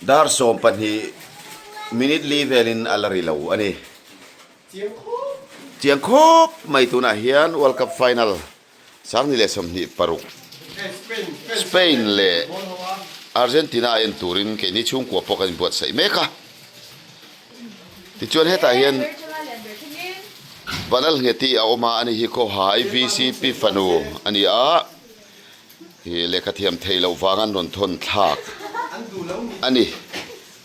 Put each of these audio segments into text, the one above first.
Dar 12 minute li velin a la ri lo a ni. Chiang khawp mai tunah hian World Cup final 2026 Spain leh Argentina a en turin keini chhungkua pawh kan inbuatsaih mek a. Tichuan hetah hian Vanlalngheti a awm a, ani hi Khawhai VCP fanu a ni a. Ih lehkha thiam theih loh vang an rawn thawn thlak a ni.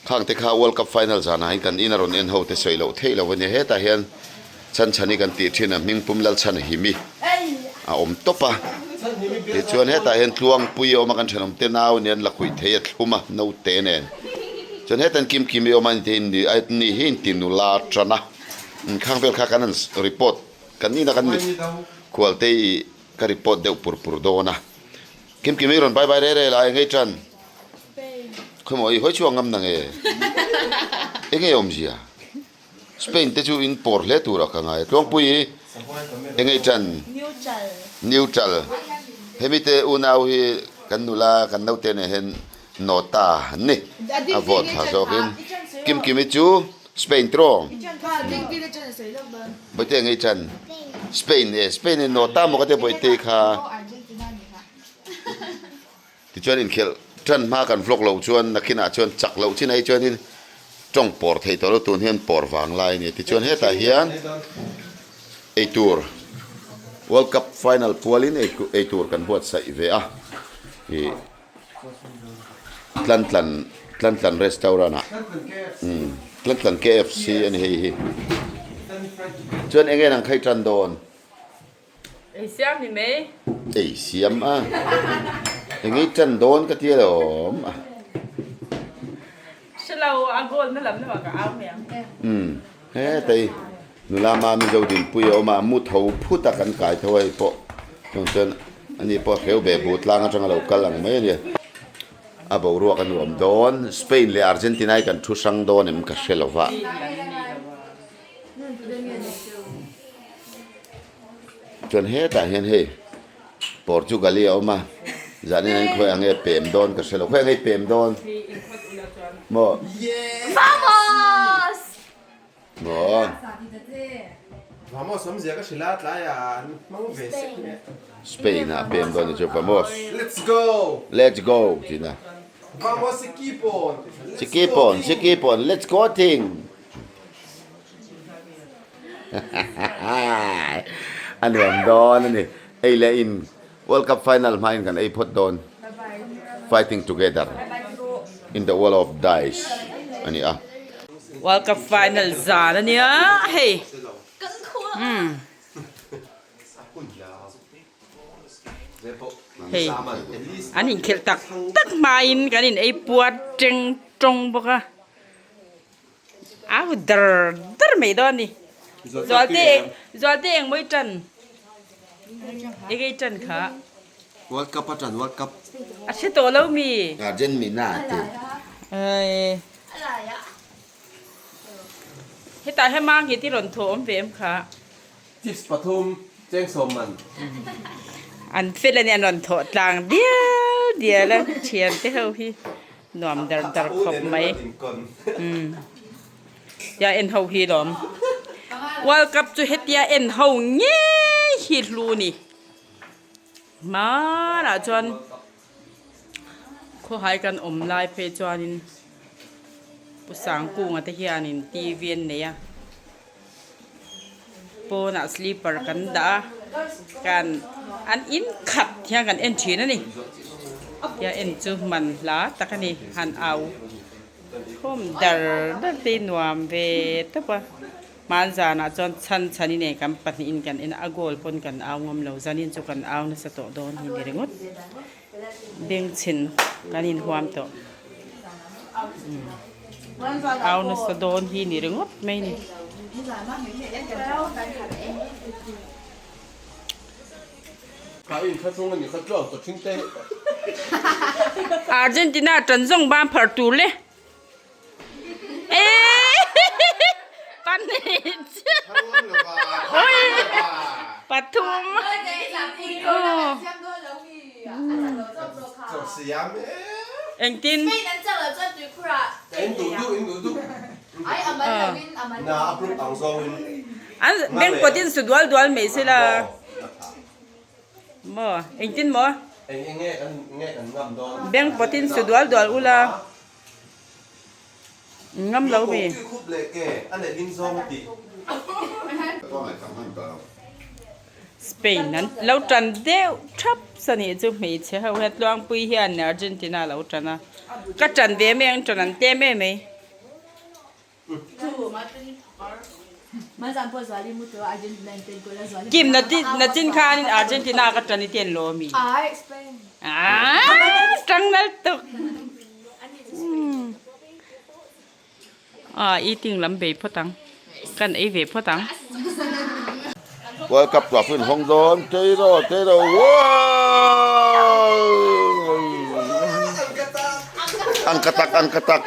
Khang te kha World Cup final zanah hian kan in a rawn en ho te sawi loh theih loh a nia. Hetah hian Chhanchhani kan tih thin a hmingpum Lalchhanhimi a awm tawp a. Tichuan hetah hian Tluangpui a awm a kan thenawm te nau nia an la khuih thei a thlum a naute nen. Chuan hetan Kimkimi a awm a ni hi inti nula tan a. Khang vel kha kan han report kan ina kan mikhual te ih Ka report deuh pur pur dawn a. Kim Kimi rawn bye bye re re la engei tan? Khawimaw i hawi chhuak ngam na nge? Engei awmzia? Spain te chu in pawr hle tur a ka ngai. Tluangpui i engei tan? Neutral. Hemi te unau hi kan nula kan naute nen hian Nota an ni. A vote thla zawkin Kim Kimi chu Spain trawng. Bawihte ngei chan. Spain e Spain e Nota maw ka tia Bawihte kha. Tichuan inkhelh tan hma kan vlog loh chuan nakinah chuan chak loh chin ai chuanin tawng pawr thei tawh lo tun hian pawr vang lai a ni. Tichuan hetah hian eitur World Cup final pualin eitur kan buatsaih ve a. Ih. Tlantlan Tlantlan restaurant ah umm Tlantlan KFC a ni hei hi chuan eng nge nang kha i tan dawn? Ei siam ni mai. Ei siam a eng nge i tan dawn ka ti alawm a. Hre lo a goal na lam lamah ka au mai ang. Umm hetei Nula ma Mizo dinpui a awm a, mu tho phut a kan kai tho a hei pawh chuang chuan ani pawh hreu ve bu tlang atanga lo kal ang mai a ni. A boruak a nuam dawn, Spain leh Argentina hi kan thu hrang dawn em ka hre lo va. Chuan hetah hian hei Portugal hi a awm a, zanin an khawi ang nge pem dawn ka hre lo, khawi ang nge pem dawn maw? Vamos! Maw? Vamos awmzia ka hrilh a, tlaiah an hmang ve sek mai. Spain ah pem dawn ni chu Vamos. Let's go! Let's go tina. Vamos si keep on. Si keep on, si keep on, let's go ting. A nuam dawn a ni. Ei leh in World Cup final hmain kan ei phawt dawn. Fighting together in the world of dice a ni a. World Cup final zan a nia hei. Umm. Hei an inkhelh tak tak hmain kan in ei puat teng tawng bawk a. Au dar dar mai dawn a ni. Zualte Zualte eng mawi tan? Eng ei tan kha? World Cup a tan World Cup. A hre tawh lo mi? Argent Mina a ti. Ai. Hetah hian mang hi ti rawn thaw awm ve em kha? Chips pathum cheng sawm man. An fel a nia an rawn thawh tlang dial dial a thian te ho hi. Nuam dar dar khawp mai. Umm. Ya en ho hi lawm. World Cup chu hetia en ho ngei hi hlu ni. Hmanah chuan khawhai kan awm lai phei chuanin Pu Sangkunga te hianin TV an nei a. Pawnah slipper kan dah a kan an in khat hian kan en thin a ni tia en chu man hla tak a ni han au khawm dar dar te hi nuam ve tawp a hman zanah chuan chhan chhan in eng kan pahnihin kan en a a goal pawn kan au ngam lo zanin chu kan au nasa tawh dawn hi ni ringawt bengchhin kan inhuam tawh. Au nasa dawn hi ni ringawt mai ni. Argentina tan zawng ban phar tur le. Pathum. Engtin? An bank pawtin su dual dual mai sela. Maw? Engtin maw? Bank pawtin su dual dual ula. Ngam lo mi. Spain an lo tan deuh thap sa nih chu hmeichhe ho hian Tluangpui hian Argentina a lo tan a, ka tan ve mai ang tan an tlem em mai. Kim nachin khanin Argentina ka tan i ten lo ami? Aaa tang nal tuk. Ah eating lam bei phawt ang. Kan ei ve phawt ang. World Cup tuah pawhin hawng dawn Teiro Teiro Wow! Ang katak ang katak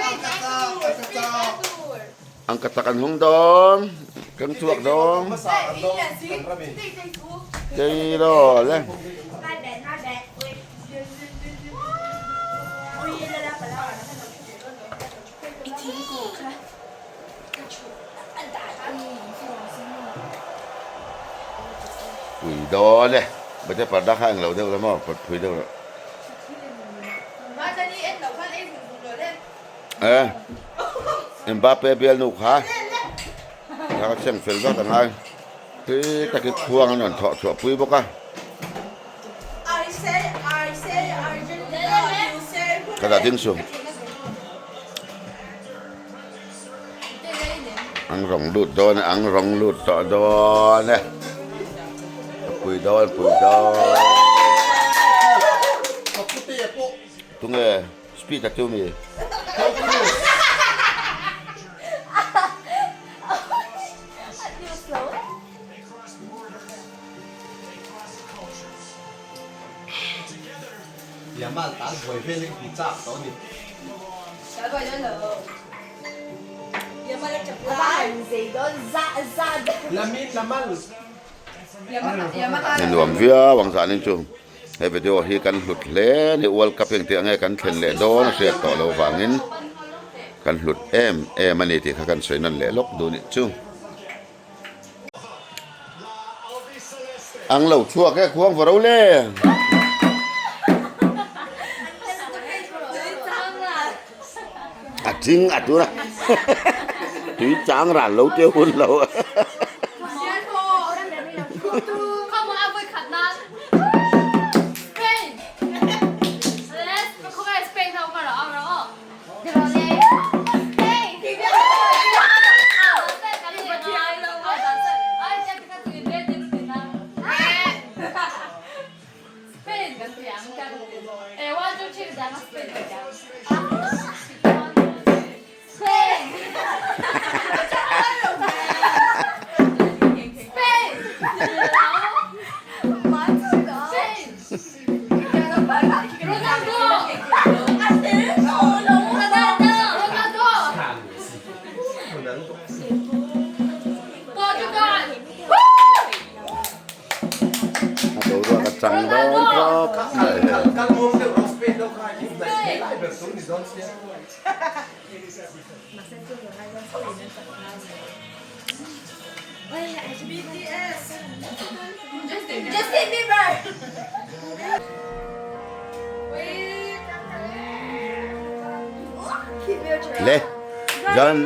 Ang katak an hawng dawn Kan chhuak dawn Teiro le. Pui dawn e, bate parda kha englo deuh la maw, pawt phui deuh rawh. E, Mbappe bialnu kha kha ka cheng fel vak angai. Tui takin khuang an rawn thawh chhuah pui bawk a. Ka dah ding suh. Ang rawng lut dawn e, ang rawng lut tawh dawn e. A pui dawn, pui dawn. Tunge speed a tu mi? Ni nuam viau ang zanin chu he video hi kan hlut hle a ni world cup engtiah nge kan thlen leh dawn a hriat tawh lo vangin kan hlut em em a ni tih kha kan sawi nawn leh lawk duh nih chu. Ang lo chhuak e khuang va ro le. A thing a tura tui chang ran lo te hun lo. A boruak a chang dawn khawp mai hei. Le John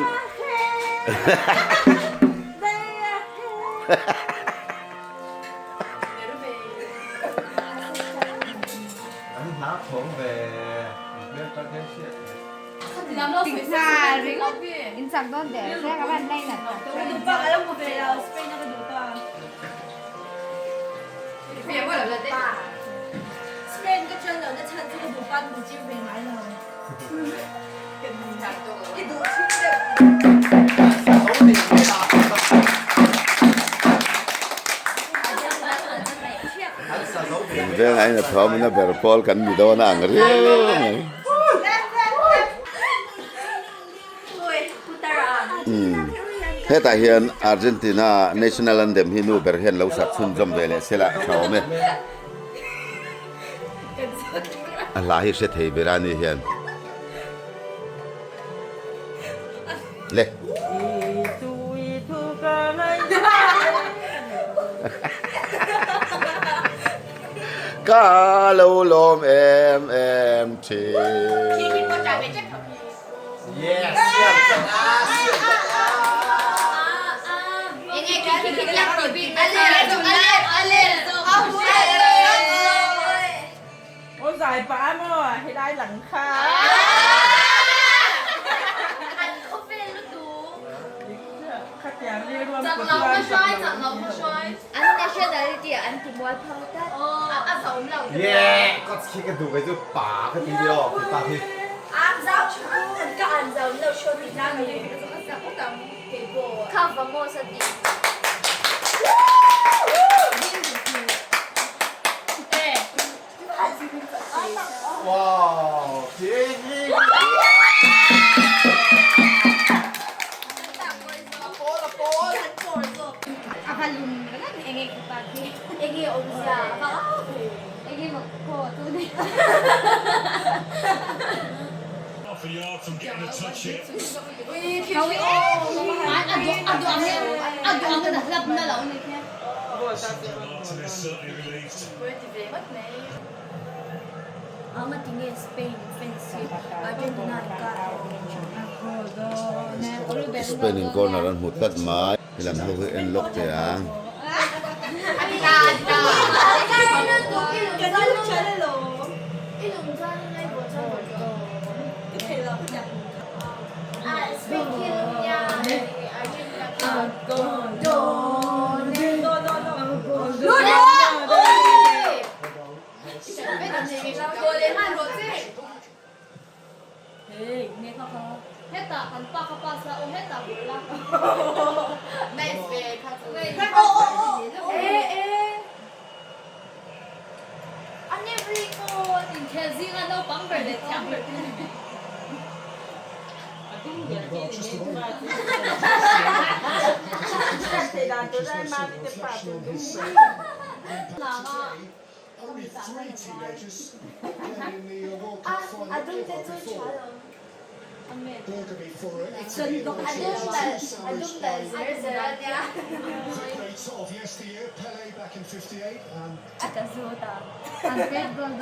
Vengah hian a thawm in a ber pawl kan ni dawn a ang riau mai. Hetah hian Argentina national anthem hi nu ber hian lo sak chhunzawm ve leh sela a tha awm e. A hla hi hre thei ber a ni hian. Le. Ka lo lawm em em thin. Spain in corner an hmu tlat mai. Helam ho hi en lawk teh ang.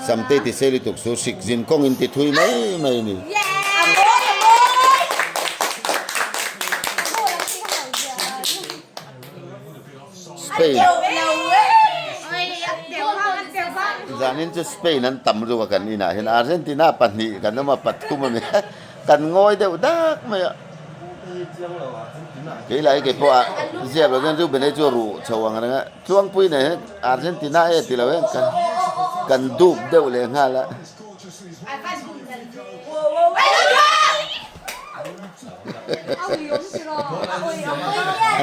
Samte ti sei lutuk chu hrik zin kawng in ti thui mai mai a ni. Spain Zanin chu Spain an tam lutuk a kan inah hian Argentina pahnih kan awm a pathum a ni kan ngawi deuh dak mai a. Kei lai kei pawh a ziak lo chuan Reuben hi chu a ruh chho ang reng a Tluangpui nen hian Argentina e ti lo hian kan kan dup deuh leh nghal a.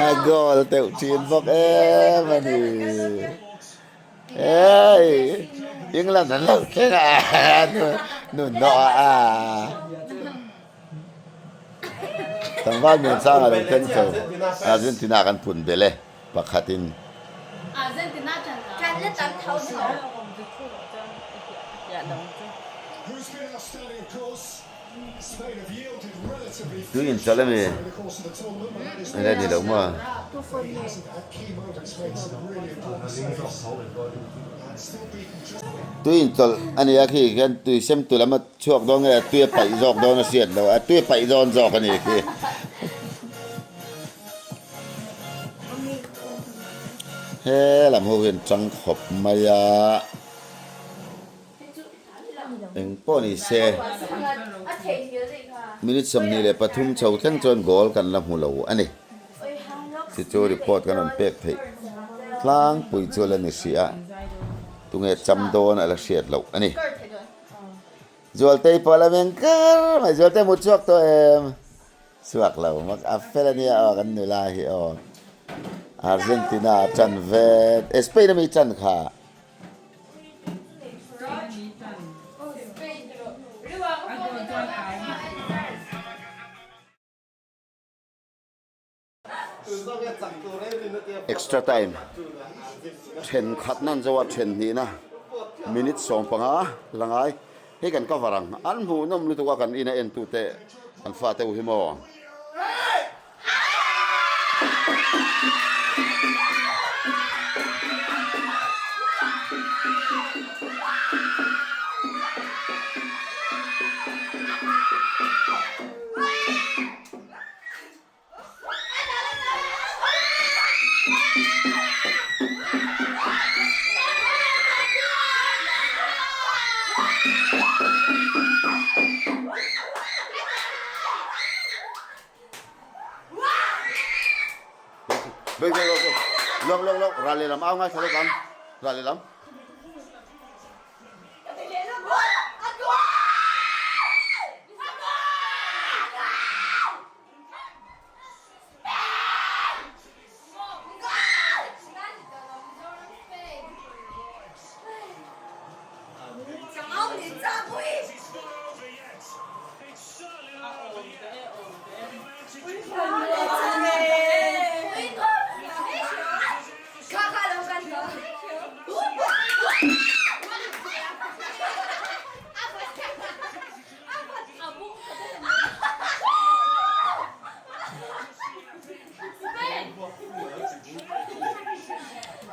A goal teuh thin bawk em a ni. Hey, England an lo thleng a nun nawh a a. Tlangval hmel chang a lo thleng chho. Argentina kan phun belh e pakhatin. Tui in chal ami? Eng a ni lo maw? Tui in chawlh a ni a khi khian tui sem tu lam a chhuak dawn nge a tui a paih zawk dawn a hriat loh a tui a paih dawn zawk a ni khi. He lam ho hian chang khawp mai a. Eng pawh ni se, minute 23 chho thleng chuan goal kan la hmu lo a ni. Chu chu report kan rawn pek theih tlangpui chu a la ni hrih a, tunge cham dawn a la hriat loh a ni. Zualtei pawh a la meng kar mai, Zualtei hmu chhuak tawh em? Chhuak lo mak a fel a nia aw kan nula hi aw. Argentina a chan vet, eh Spain ami chan kha. Extra time then khat nan zo a then hnihna minute 15 la ngai hei kan cover ang an hmuhnawm lutuk a kan ina en tute an fate u hi maw. Lawk lawk lawk ral lehlam au ngaithla lawk ang ral lehlam.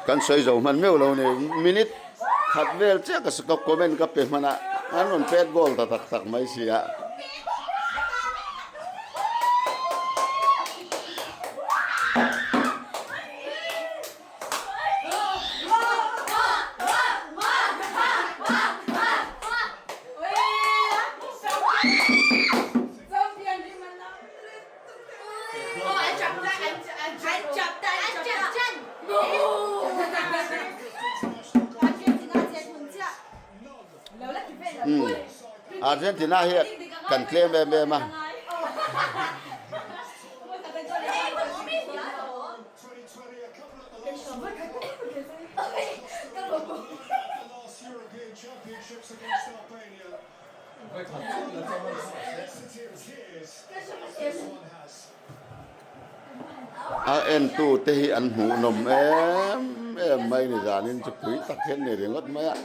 Kan sawi zo hman meuh lo ni minute khat vel chiah ka ka comment ka pe hman a an rawn pet goal ta tak tak mai si a. Argentina hi kan tlem em em a. A entu te hi an hmuhnawm em em mai ni zanin chu pui tak hian ni ringawt mai a.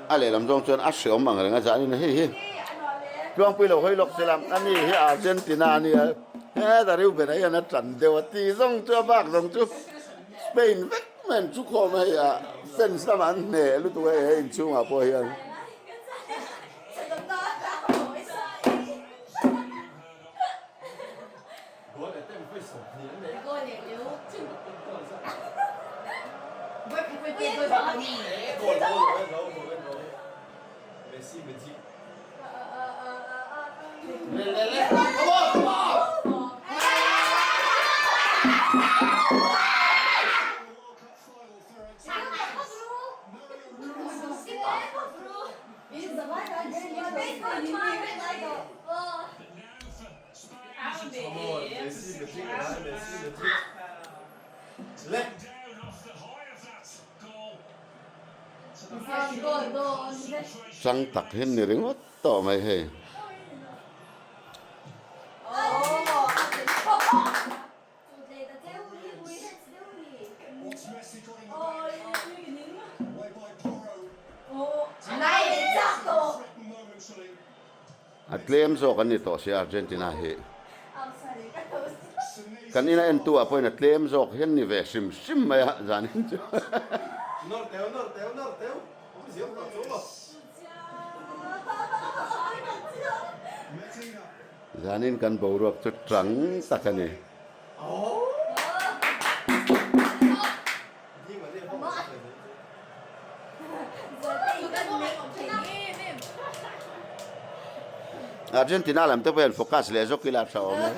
A lehlam zawng chuan a hreawm ang reng a zah a ni hei hi Tluangpui lo hawi lawk se lam a ni hi Argentina a nia heta Reuben-a hian a tan deuh a ti zawng chu a bak zawng chu Spain vek mai an chu khawm a hei a fans lamah an hneh lutuk a hei he inchhungah pawh hian. Chang tak hian ni ringawt tawh mai hei. A tlem zawk an ni tawh sia Argentina hi. Kan ina entu ah pawhin a tlem zawk hian ni ve hrim hrim mai a zanin chu. Zanin kan boruak chu tang tak a ni. Argentina lam te pawh hian focus leh zawk ila a tha awm e.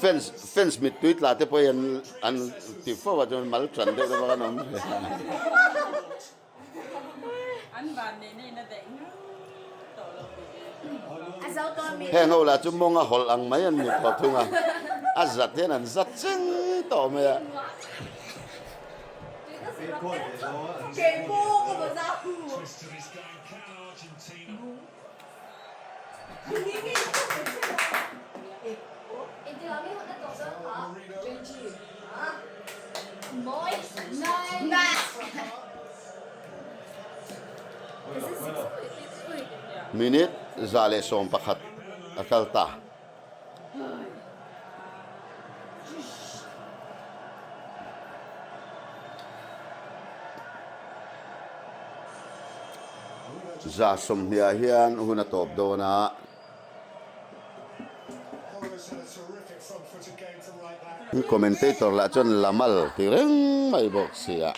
Fans fans mittui tla te pawh hi an an ti fo a chuan mal tan deuh te pawh an awm ve a. Heng ho lah chu mawng a hawlh ang mai an ni tawh thung a, a zat hian an zat cheng tawh mai a. Minute 111 a kal ta. 20 ah hian hun a tawp dawn a. Commentator lah chuan Lamal ti reng mai bawk si a.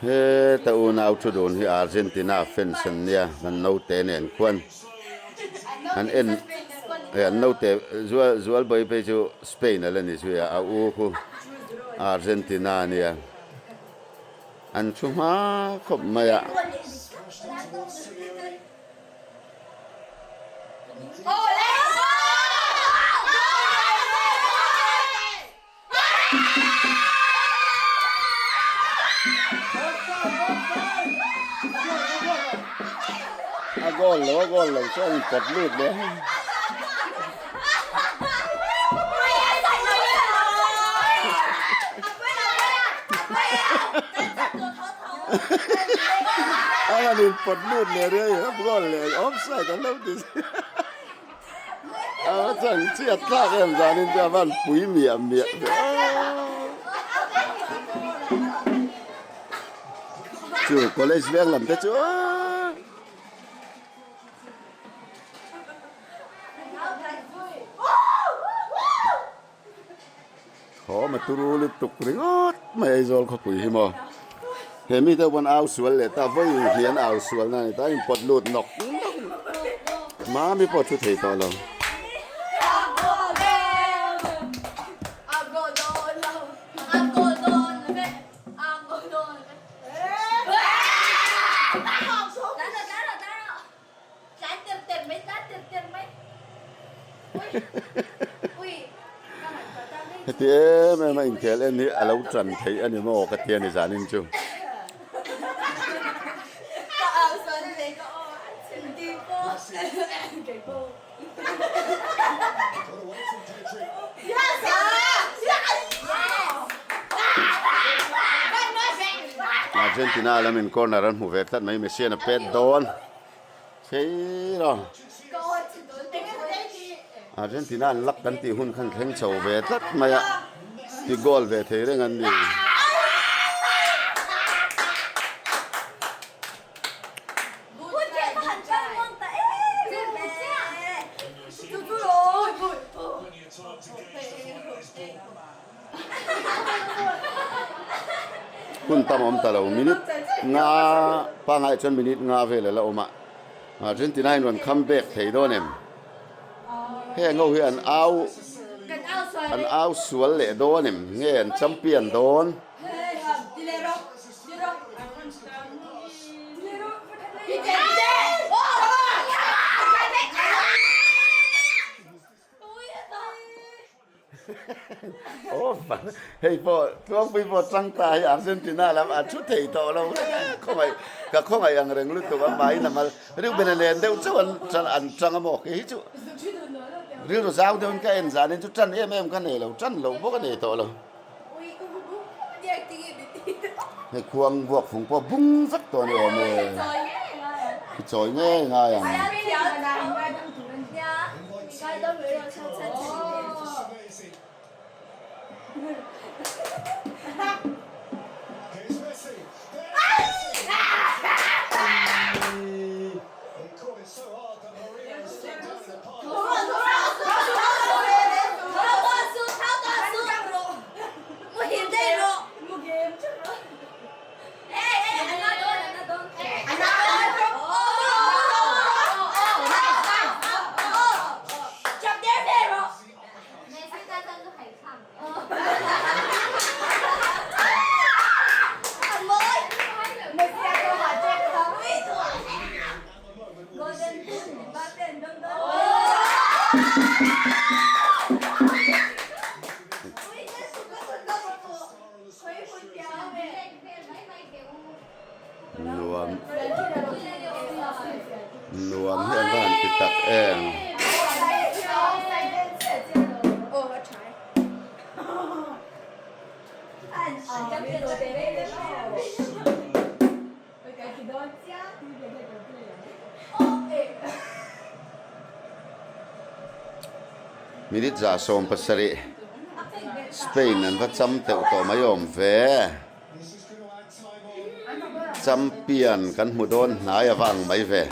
Heta unau thu dun hi Argentina fans an nia an naute nen khuan an en eh an naute zual zual bawi phei chu Spain a la ni zui a a u khu Argentina a nia an thu hma khawp mai a. A goal lo a goal lo chu a inpawt lut leh a. A rawn inpawt lut leh riai a goal leh offside an lo ti zui a. A chang chiat thlak em zanin chu a van pui miah miah ve aw. Chu college veng lam te chu aw. Thawm a turu lutuk ringawt mai Aizawl khawpui hi maw. He mite ho pawn au sual leh ta vawi hnih an au sual na a ni ta a inpawt lut nawk nawk Mami pawh a thu thei tawh lo. Heti em em a inkhel en hi a lo tan theih a ni maw ka ti a ni zanin chu. Argentina lamin corner an hmu ve tlat mai Messi an a pet dawn thei lo Argentina an lak kan tih hun khan thleng chho ve tlat mai a ti goal ve thei reng an ni. Hun tam a awm ta lo minute nga pangai chuan minute nga vel a la awm a Argentina in rawn come back thei dawn em heng ho hi an au an au sual leh dawn em nge an champion dawn. Hei pawh Tluangpui pawh tangta hi Argentina lam a thu thei tawh lo khawngaih ka khawngaih ang reng lutuk a mahin a mal Reuben a len deuh chauh an an tang a maw kei hi chu rilru zau deuhin ka en zanin chu tan em em ka nei lo tan lo bawk a nei tawh lo. Hei khuang vuak fung pawh bung vek tawh a ni awm e. I chawi ngei ngai ang. Nuam nuam hi an va han ti tak em. Minute 17 Spain an va cham teuh tawh mai awm ve. Champion kan hmu dawn hnai a vang mai ve.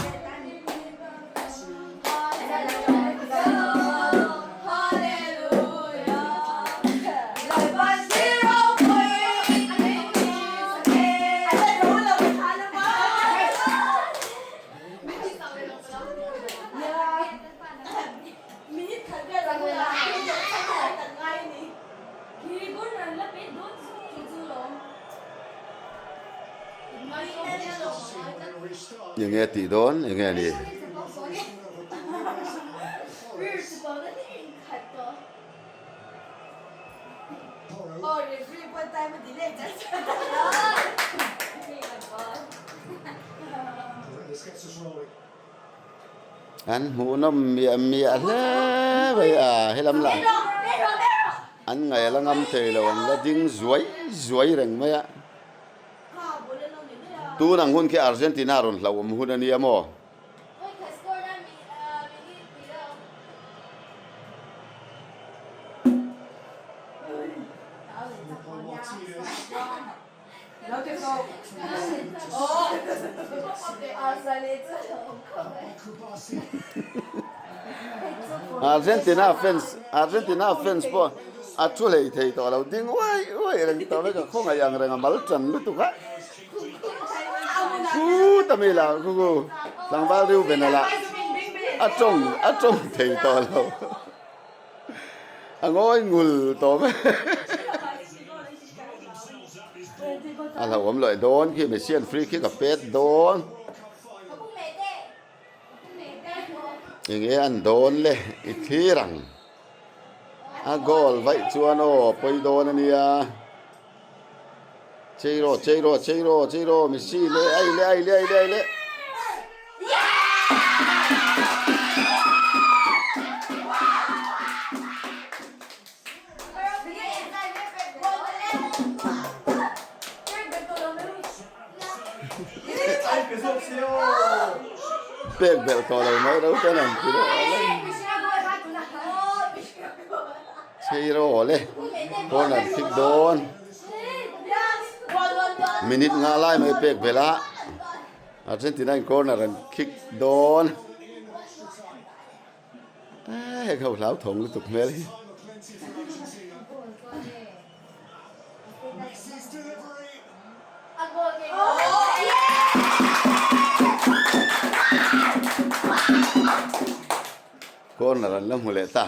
Enge tih dawn enge ni? An hmuhnawm miah miah hle mai a helam lah an ngaih a la ngam thei lo an la ding zuai zuai reng mai a tun ang hun khi Argentina rawn hlauhawm hun a nia maw. Argentina fans Argentina fans pawh a thu hlei thei tawh lo ding uai uai reng tawh vek a khawngaih ang reng a mal tan lutuk a khut a mi lah khu khu tlangval Reuben-a lah a tawng a tawng thei tawh lo. A ngawi ngul tawh mai. A hlauhawm lawih dawn khi Messi an free kick a pet dawn. Enge an dawn le i thlir ang. A goal vaih chuan aw pawi dawn a nia. Chei rawh chei rawh chei rawh chei rawh Messi le ai le ai le ai le ai le. Pek belh tawh lo mai ro ten an ti deuh a. Chei rawh le corner kick dawn minute nga lai mai pek belh a Argentina in corner an kick dawn heng ho hlau thawng lutuk hmel hi. Corner an la hmu leh ta.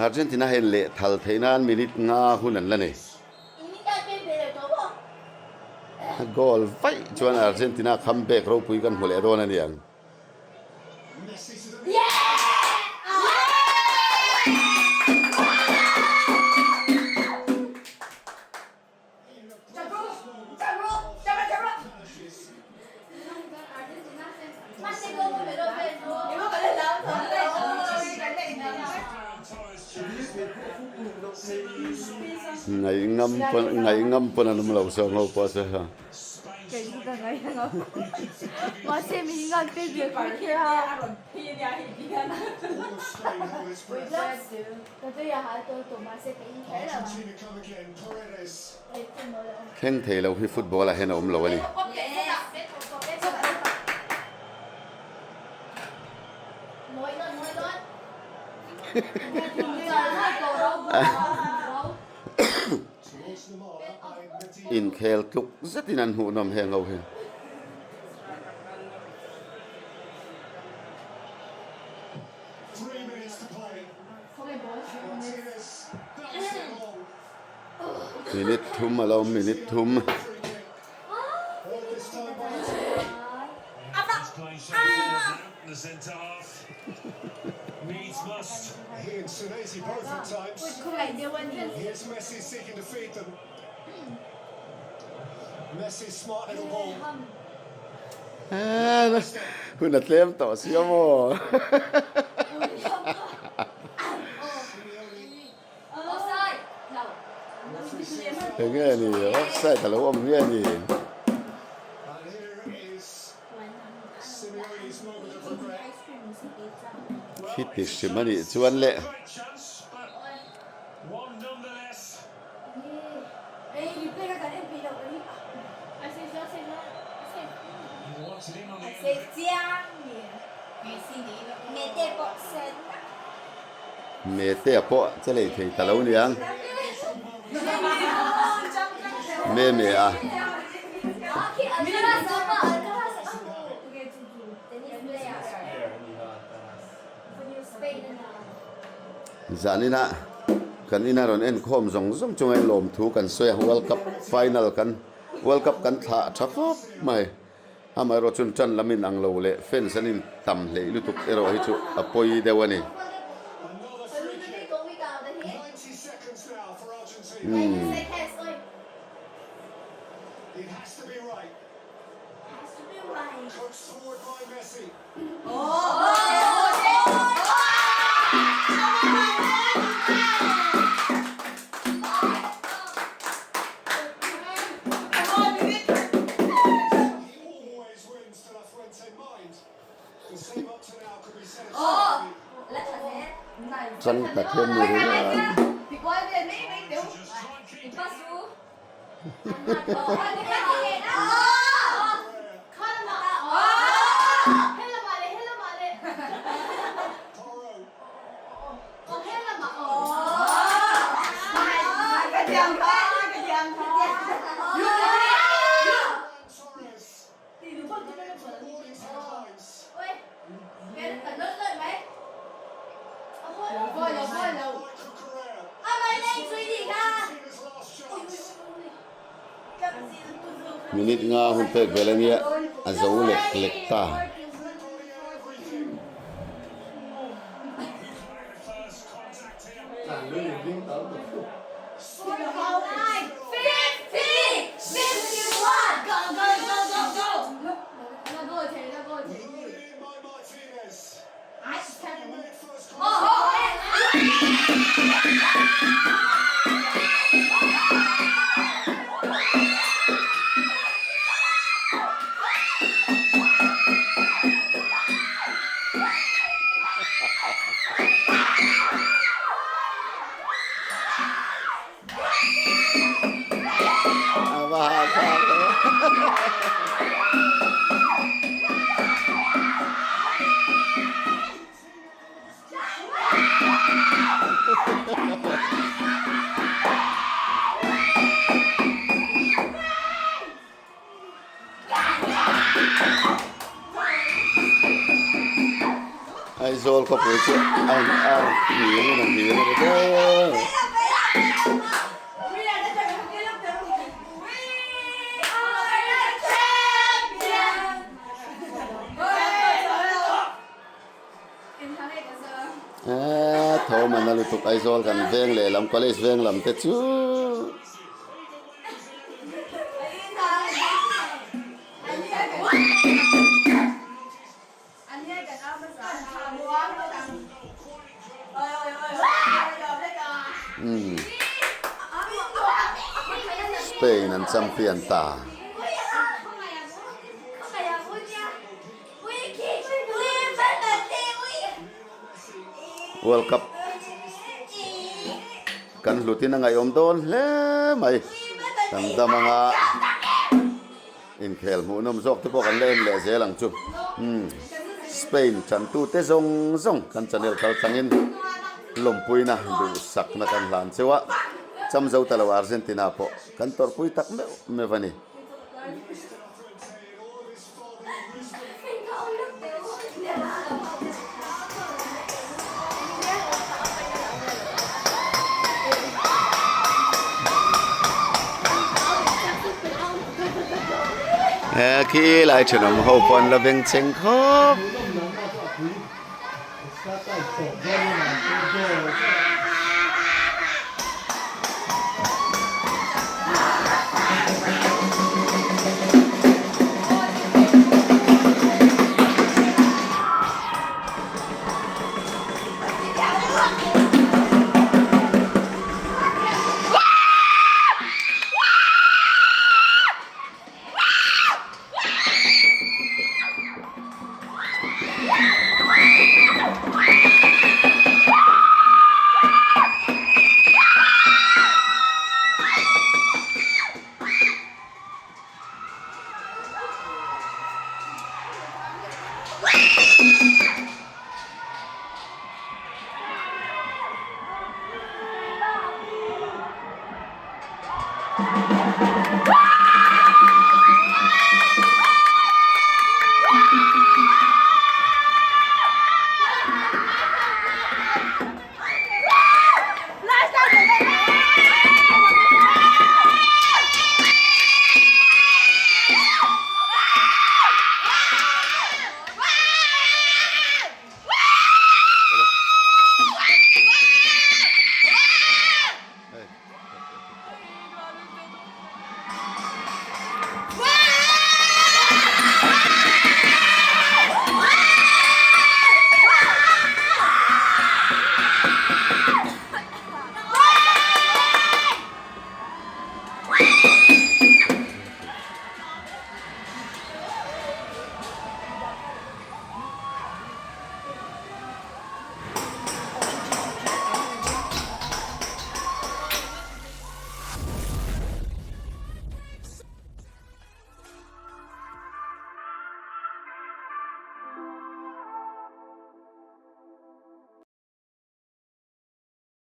Argentina hian lehthal theih nan minute nga hun an la nei. A goal vaih chuan Argentina comeback ropui kan hmu leh dawn a ni ang. Ngaih ngam pawn ngaih ngam pawn an awm lo saw ngo pawh chu. Thleng thei lo hi football ah hian a awm lo a ni. Inkhel tluk zetin an hmuhnawm heng ho hi. Minute thum a lo awm minute thum. Hun a tlem tawh sia maw? Enge ni offside a lo awm nge ni? Khiti hrim a nih chuan le. Mete a pawh che lei thei ta lo niang. Me me a. Zanina kan ina rawn enkhawm zawng zawng chunga in lawmthu kan sawi a World Cup final kan World Cup kan thlah tha khawp mai amaherawh chuan tan lam in ang lo leh fans an in tam hleih lutuk erawh hi chu a pawi deuh a ni. Umm. Chang tak hian ni ringawt a. Minute nga hun pek vel ania a zo lek lek ta. Aizawl khawpui chu a nghing in a nghing a ni ber. Eee tho man a lutuk Aizawl kan veng lehlam college veng lam te chu. Umm Spain an champion ta. World Cup kan hlutin a ngaihawm dawn hle mai. Kan dam anga inkhel hmuhnawm zawk te pawh kan la en leh zel ang chu. Umm Spain chantute zawng zawng kan channel kal tlangin lawmpuina duhsakna kan hlan cheu a, chamzo ta lo Argentina pawh kan tawrhpui tak meuh meuh a ni. Khi lai thenawm ho pawh an la beng cheng khawp.